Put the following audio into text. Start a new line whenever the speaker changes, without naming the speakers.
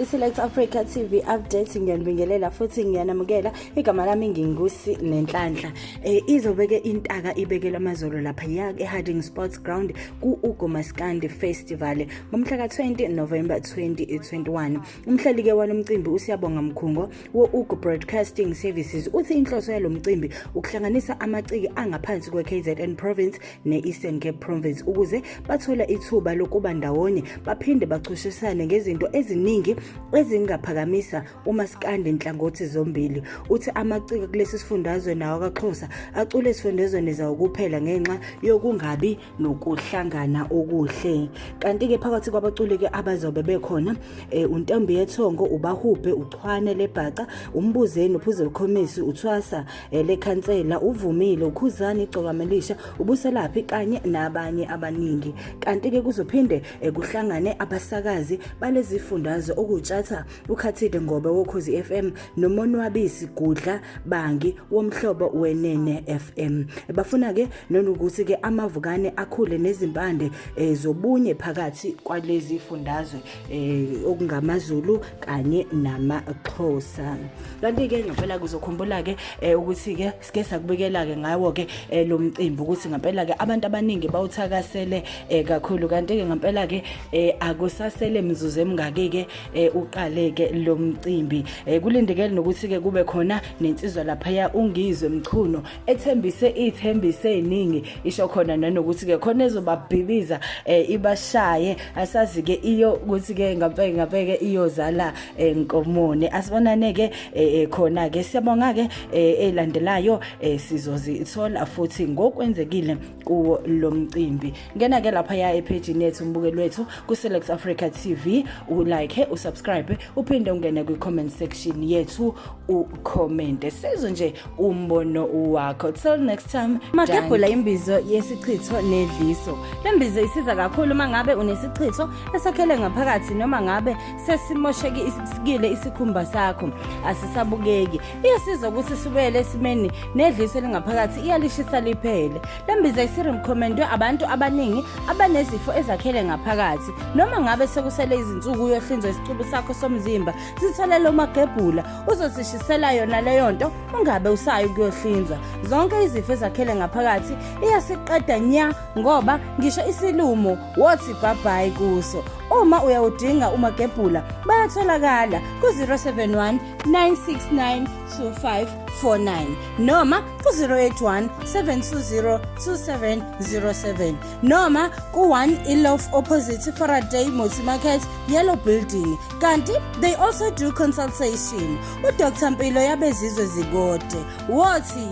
I-Select Africa TV Update, ngiyanibingelela futhi ngiyanamukela. Igama lami ngingusi Nenhlanhla. Izobeke intaka ibekelwa amazolo lapha ya eHarding Sports Ground ku-Ugu Maskandi Festival ngomhla ka-20 November 2021. Umhleli-ke walo mcimbi uSiyabonga Mkhungo wo-Ugu Broadcasting Services uthi inhloso yalo mcimbi ukuhlanganisa amaciki angaphansi kwe-KZN Province ne-Eastern Cape Province ukuze bathole ithuba lokuba ndawonye baphinde bachushisane ngezinto eziningi ezingaphakamisa umaskandi nhlangothi zombili. Uthi amaciko kulesi sifundazwe nawo kaXhosa acule esifundazweni zawo kuphela ngenxa yokungabi nokuhlangana okuhle. Kanti-ke phakathi kwabaculi-ke abazobe bekhona uNtombi Yethongo, uBahubhe, uChwane Lebhaca, uMbuzeni, uPhuze Lukhomisi, uThwasa lekhansela, uVumile, uKhuzani, Igcokamelisha, uBuselaphi kanye nabanye abaningi. Kanti-ke kuzophinde kuhlangane abasakazi balezi fundazwe okutshatha uKhathide Ngobe woKhozi FM noMonwabisi Gudla Bangi womhlobo wenene FM. Bafuna-ke nonokuthi-ke amavukane akhule nezimpande zobunye phakathi kwalezi fundazwe okungamaZulu kanye namaXhosa. Kanti-ke ngempela kuzokhumbula-ke ukuthi-ke sike sakubikela-ke ngawo-ke lo mcimbi ukuthi ngempela-ke abantu abaningi bawuthakasele kakhulu. Kanti-ke ngempela-ke akusasele mzuzu emingaki-ke uqale-ke lo mcimbi. Kulindekele nokuthi-ke kube khona nensizwa laphaya uNgizwe Mchunu ethembise iy'thembiso ey'ningi, isho khona nanokuthi-ke khona ezobabhibiza ibashaye. Asazi-ke iyo ukuthi-ke ngampeke ngampeke iyozala nkomoni. Asibonane-ke khona-ke. Siyabonga-ke, elandelayo sizozithola futhi ngokwenzekile kuwo lo mcimbi. Ngena-ke laphaya ephejini yethu, umbukeli wethu, ku-Select Africa TV, ulike, usubscribe, uphinde ungene kwi-comment section yethu, ucommente, sizwe nje umbono wakho. Till next time.
Magebhula, imbizo yesichitho nedliso. Le mbizo isiza kakhulu uma ngabe unesichitho esakhele ngaphakathi noma ngabe sesimoshekile isikhumba sakho, asisabukeki. Iyasiza ukuthi sibuyele esimeni, nedliso elingaphakathi iyalishisa liphele. Le mbizo isirecommendwe abantu abaningi abanezifo ezakhele ngaphakathi. Noma ngabe sekusele izinsuku uyohlinzwa isicubu sakho somzimba, zitholele umagebhula, uzosishisela yona leyo nto, ungabe usayi ukuyohlinzwa. Zonke izifo ezakhele ngaphakathi iyasiqeda nya, ngoba ngisho isilumo wothi bye kuso. Uma uyawudinga umagebhula, bayatholakala ku-071 969 2549 noma ku-081 720 2707 noma ku-1 Eloff opposite Faraday Multi Market, Yellow Building. Kanti they also do consultation. UDr Mpilo yabezizwe zikode wothi.